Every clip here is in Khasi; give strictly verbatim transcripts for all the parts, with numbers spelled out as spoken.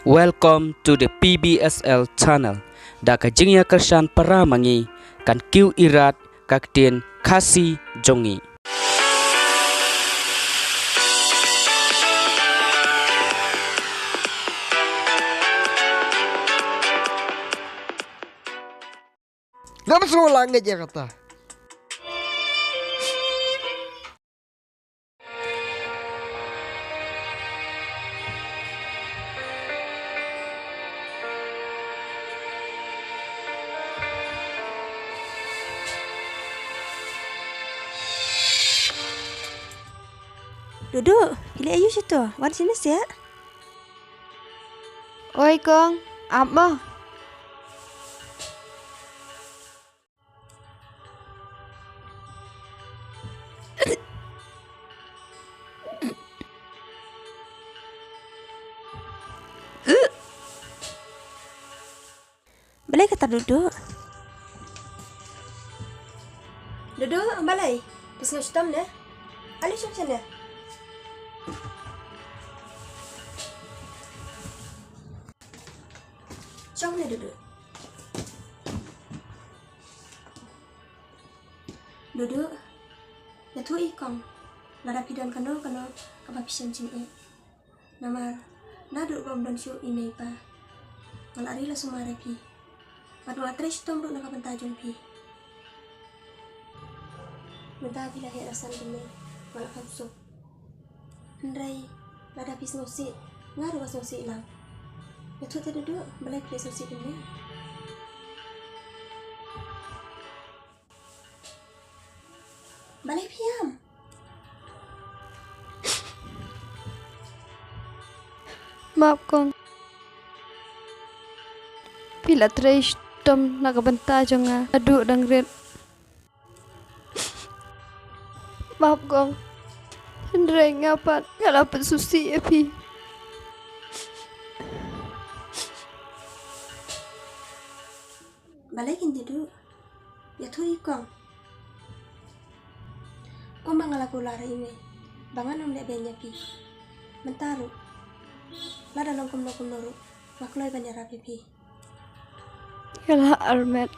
Welcome to the P B S L channel. Da ka jingïakyrshan para ma ngi, kan kiew irat ka ktien Khasi jong ngi. Ngam sngew lah ngeit ïa kata. Dudu, phi leh aïu shito? Wan shane seh. Oi kong, ap mo. Balei kata Dudu? Dudu, balei? Phi sngew shitom ne? Ale shong shane. Shong ne Dudu. Dudu, ïathuh ïa i kong lada phi don kano kano kaba phi shem jingeh. Namar naduh ba ym don shuh i mei i pa, nga la ri la sumar ïa phi. Bad nga la trei shitom ruh na ka bynta jong phi. Mynta phi la heh la san kumne, nga la kham suk. Hynrei lada phi sngewsih, nga ruh nga sngewsih lang. Ïathuh te Dudu, balei phi sngewsih kumne? Balei phi ïam? Map kong. Phi la trei shitom na ka bynta jong nga haduh dang rit. Map kong. Hynrei nga pat nga la pynsngewsih ïa phi. Balei keiñ Dudu? Ïathuh i kong. Kumba nga la kular ïa i mei ba ngan ym leh beiñ ïa phi. Mynta ruh lada long kumno kumno ruh nga kloi ban ïarap ïa phi. Ïa la armet.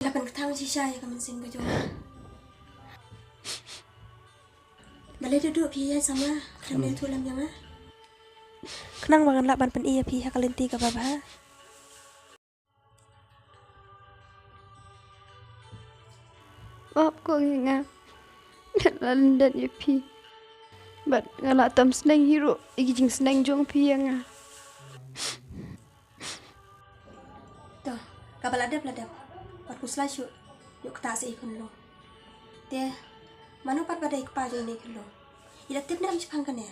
La pynkthang shisha ïa ka mynsiem ka jong nga. Balei Dudu phi ïai samla khlem ïathuh lem ïa nga? Khnang ba ngan lah ban pyni ïa phi ha ka lynti kaba bha. Map kong ïa nga. Nga la lyndet ïa phi. Bad nga la tam sneng hi ruh ïa ki jingsneng jong phi ïa nga. To, kaba la dep la dep. Bad khuslai shuh ïoh ktah sa i khunlung. Te mano pat ba dei kpa jong ine i khunlung? I la tip ne em shaphang kane?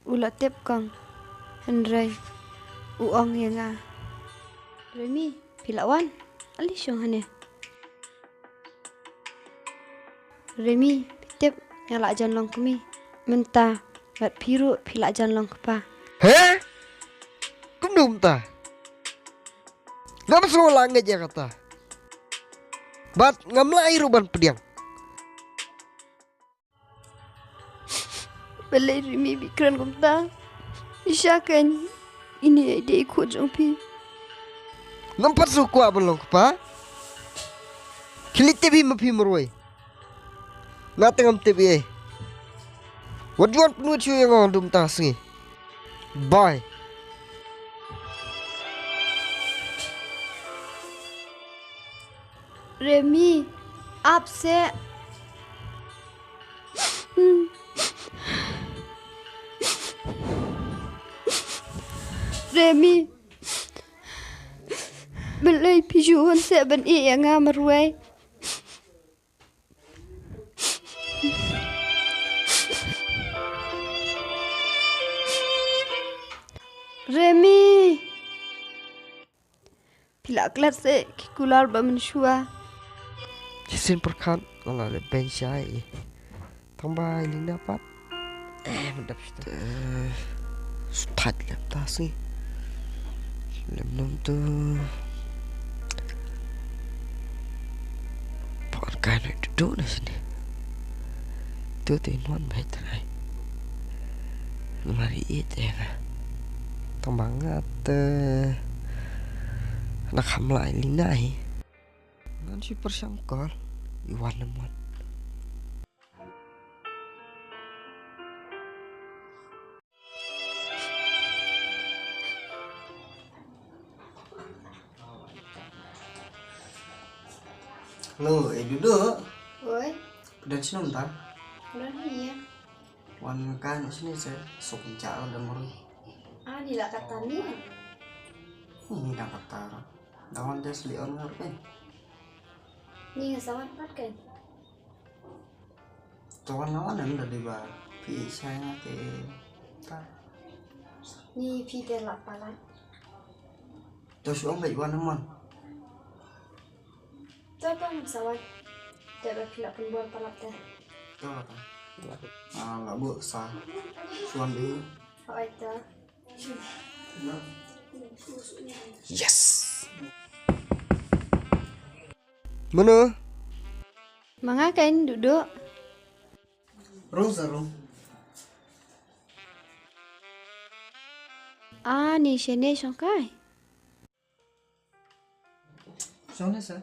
U la tip kong. Hynrei u ong ïa nga. Remi, phi la wan? Ale shong hangne. Remi, phi tip nga la jan long kmie. Mynta bad phi ruh phi la jan long kpa. He? Kumno mynta? Ngam sngew lah ngeit ïa kata. Bad ngam lah ïa ruh ban pdiang. Balei Remi phi kren kumta? Shisha keiñ ine i dei i khun jong phi. Ngam pat sngewkwah ban long kpa. Khie leit tip hi ma phi marwei. Nga te ngam tip ei. Wat ju wan pynwit shuh ïa nga haduh mynta ka sngi. Bye. Remi, ap seh. Remi, balei phi ju wan seh ban ïeh ïa nga marwei? Remi. Phi la klet seh ki kular ba mynshuwa. Shisien pyrkhat nga la leh beiñ shai. Tang ba i Linda pat. Eh, mynta phi ta. Sthait lem ta sngi. Lem nom tu. Ka na duh na sini. Tu tu in wan bai trai. Mari ite na. Tang bang ate. Na kham lai li nai. Ngan si persyang kol. Iwan naman. Hello, eh, Dudu. Oi. Pdeng sini mynta. Pdeng ni ya. Wan kan sini se, sok ja da murung. Ah, ni la kata ni. Ni da kata. Da wan des li on ngar kan. Ni nga sawan pat kan. Tawan lawan em da diba. Pi isai nga ke ta. Ni pi te la palan. To shu ong ba iwan mon. To to sawan. Te ba pi la pun bor palap te. To ta. Ah, la bu sa. Suan di. Oi ta. Yes. Mano? Manga kain duduk. Rung sa rung. Ah, ni shene shongkai. Shone sa.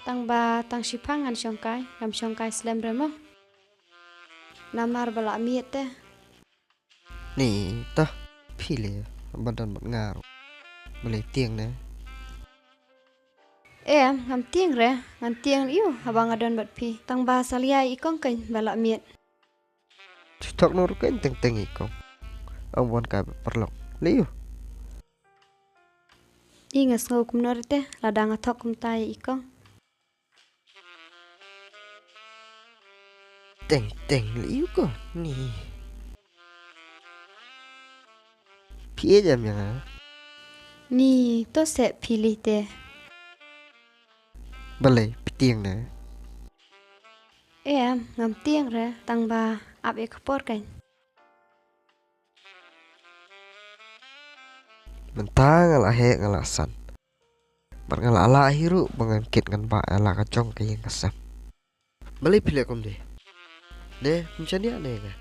Tang ba tang shiphang ngan shongkai, ngam shongkai slem re mo. Namar ba la miet te. Ni ta phi le ba don bad nga ruh. Balei tieng ne? Em, ngam tieng re, ngan tieng ïu haba nga don bad phi. Tang ba salia i kong keiñ ba la miet. Thok nor keiñ teng teng i kong. Ang wan kai bad paralok. Lei ïu. I nga sngew kumno re te, lada nga thok kumta ïa i kong. Teng teng lei ïu ko ni. Phi ïeit em ïa nga? Ni to seh phi lei te. Balei phi tieng ne? Em, ngam tieng re, tang ba ap ïa ka por keiñ. Mynta nga la heh nga la san. Bad nga la lah hi ruh ba ngan kit ngan bah ïa la ka jong ka ïing ka sem. Balei phi leh kumne? Ne, phim shaniah ne nga?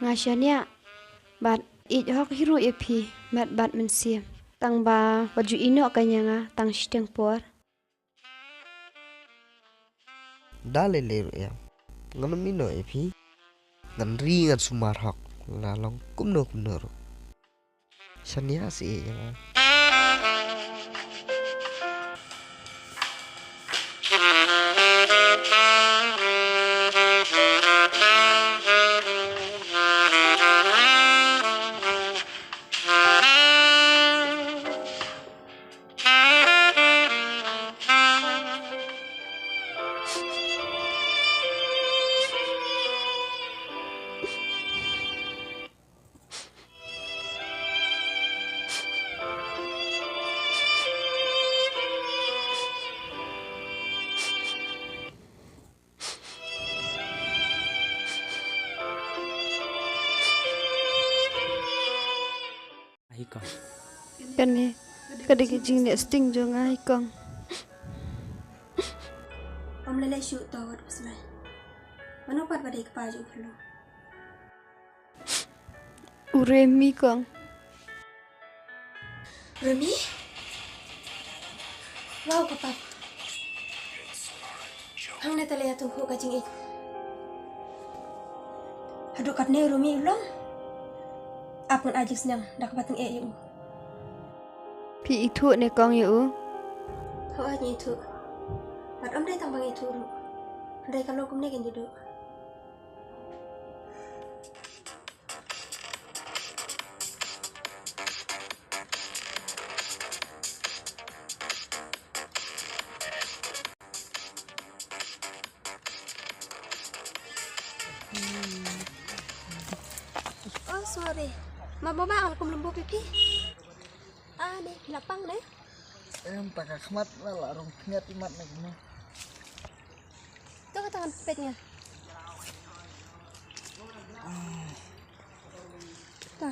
Nga shaniah bad ïeit hok hi ruh ïa phi met bad mynsiem. Tang ba wat ju ïehnoh keiñ ïa nga tang shiteng por. Da lei lei ruh ïa ngan ym ïehnoh ïa phi. Ngan ri ngan sumar hok la long kumno kumno ruh. Shaniah seh ïa nga. Hi kong. Kane ka dei ka jingleh sting jong nga hi kong. Ym lei lei shuh to wat pynslai. Mano pat ba dei kpa jong u phylla? U Remi kong. Remi? Wow, ka pap. Hangne te la ïathuh ka jingïeit. Haduh katne u Remi u long? Ap ngan ai jingsneng da kaba tyngeh ïa u. Phi ithuh ne kong ïa u? Hooid ngi ithuh. Bad ym dei tang ba ngi ithuh ruh. Hynrei ka long kumne kein Dudu. Oh, sorry. Ma, ma, ma, ngan kum lum bup ïa phi. Ah, ne, phi la pang ne? Em, ta ka khmat na la rong khmat i mat na kumno. To kata kan pet nga. Ta.